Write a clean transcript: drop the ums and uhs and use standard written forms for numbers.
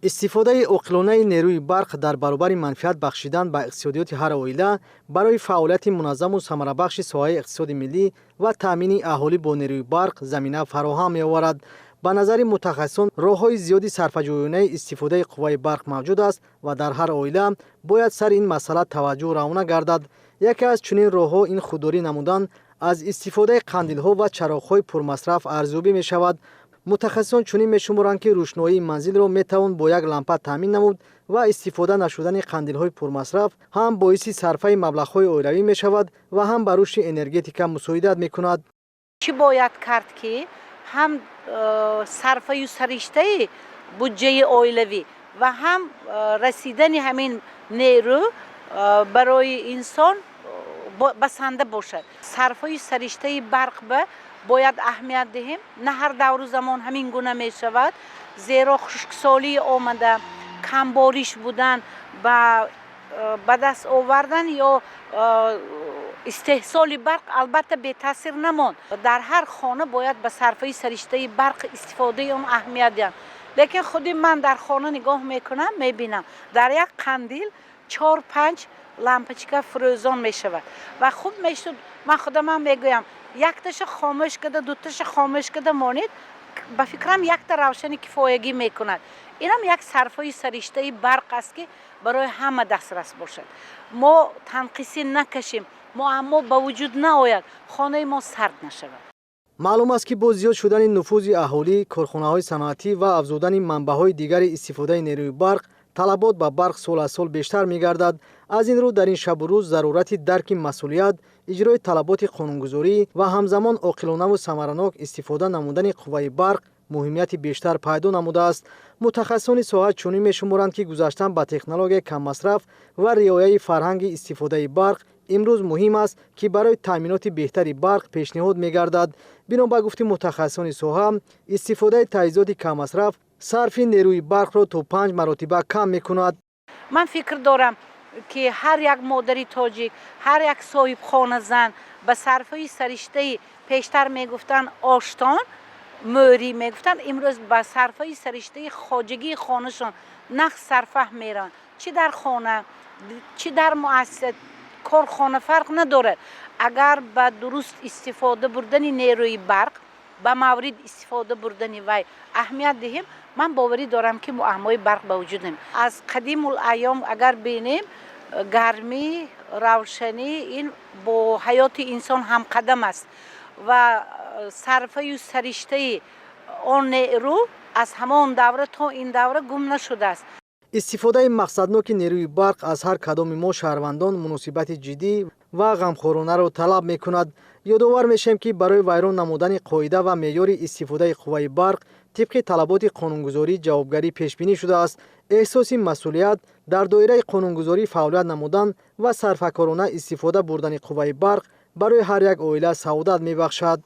Истифодаи оқилонаи нерӯи барқ дар баробари манфиат бахшидан ба иқтисодиёти ҳар оила, барои фаъолияти муназзаму самарабахши соҳаи иқтисоди миллӣ ва таъмини аҳолӣ бо нерӯи барқ замина фароҳам меоварад. Ба назари мутахассисон, роҳҳои зиёди сарфаҷӯёнаи истифодаи қувваи барқ мавҷуд аст ва дар ҳар оила бояд сари ин масъала таваҷҷӯҳ равона гардад. Яке аз чунин роҳҳо ин худдорӣ намудан аз истифодаи қандилҳо ва чароғҳои пурмасраф арзёбӣ мешавад. Мутахассисон чунин мешуморанд, ки рӯшноии манзилро метавон бо як лампа таъмин намуд ва истифода нашудани қандилҳои пурмасраф ҳам боиси сарфаи маблағҳои оилавӣ мешавад ва ҳам ба рушди энергетика мусоидат мекунад. Чӣ бояд кард, ки ҳам сарфаю сариштаи буҷаи оилавӣ ва ҳам расидани ҳамин нерӯ барои инсон басанда бошад? Сарфаю сариштаи барқ ба бояд аҳамият диҳем. На ҳар давру замон ҳамин гуна мешавад, зеро хушксолӣ омада, камбориш будан ба даст овардан ё истеҳсоли барқ албатта бетаъсир намонд. Дар ҳар хона бояд ба сарфаи сариштаи барқ, истифодаи он аҳамият диҳанд. Лекин худи ман дар хона нигоҳ мекунам, мебинам, дар як қандил чор, панҷ лампочка фурӯзон мешавад ва хуб мешуд, ман худамам мегӯям, якташа хомӯш карда, дуташа хомӯш карда монед, ба фикрам, якта равшани кифоягӣ мекунад. Инам як сарфаи сариштаи барқ аст, ки барои ҳама дастрас бошад. Мо танқисӣ накашем, муаммо ба вуҷуд наояд, хонаи мо сард нашавад. Маълум аст, ки бо зиёд шудани нуфузи аҳолӣ, корхонаҳои саноатӣ ва афзудани манбаъҳои дигари истифодаи нерӯи барқ, талабот ба барқ сол аз сол бештар мегардад. Аз ин рӯ, дар ин шабу рӯз зарурати дарки масъулият, иҷрои талаботи қонунгузорӣ ва ҳамзамон оқилонаву самаранок истифода намудани қувваи барқ муҳимияти бештар пайдо намудааст. Мутахассисони соҳа чунин мешуморанд, ки гузаштан ба технологияи каммасраф ва риояи фарҳанги истифодаи барқ имрӯз муҳим аст, ки барои таъминоти беҳтари барқ пешниҳод мегардад. Бино ба гуфти мутахассисони соҳа, истифодаи таҷҳизоти каммасраф сарфи нерӯи барқро то 5 маротиба кам мекунад. Ман фикр дорам, ки ҳар як модари тоҷик, ҳар як соҳибхоназан ба сарфаи сариштаи, пештар мегуфтанд оштон, мӯрӣ мегуфтанд, имрӯз ба сарфаи сариштаи хоҷагии хонашон нағз сарфаҳм мераванд. Чӣ дар хона, чӣ дар муассиса, корхона, фарқ надорад. Агар ба дуруст истифода бурдани нерӯи барқ, ба маврид истифода бурдани вай аҳамият диҳем, ман боварӣ дорам, ки муаммои барқ ба вуҷуд намеояд. Аз қадимул айём агар бинем, гармӣ, равшанӣ ин бо ҳаёти инсон ҳамқадам аст ва сарфаю сариштаи он нерӯ аз ҳамон давра то ин давра гум нашудааст. Истифодаи мақсадноки нерӯи барқ аз ҳар кадоми мо шаҳрвандон муносибати ҷиддӣ ва ғамхоронаро талаб мекунад. Ёдовар мешавем, ки барои вайрон намудани қоида ва меъёри истифодаи қувваи барқ тибқи талаботи қонунгузорӣ ҷавобгарӣ пешбинӣ шудааст. Эҳсоси масъулият, дар доираи қонунгузорӣ фаъолият намудан ва сарфакорона истифода бурдани қувваи барқ барои ҳар як оила саодат мебахшад.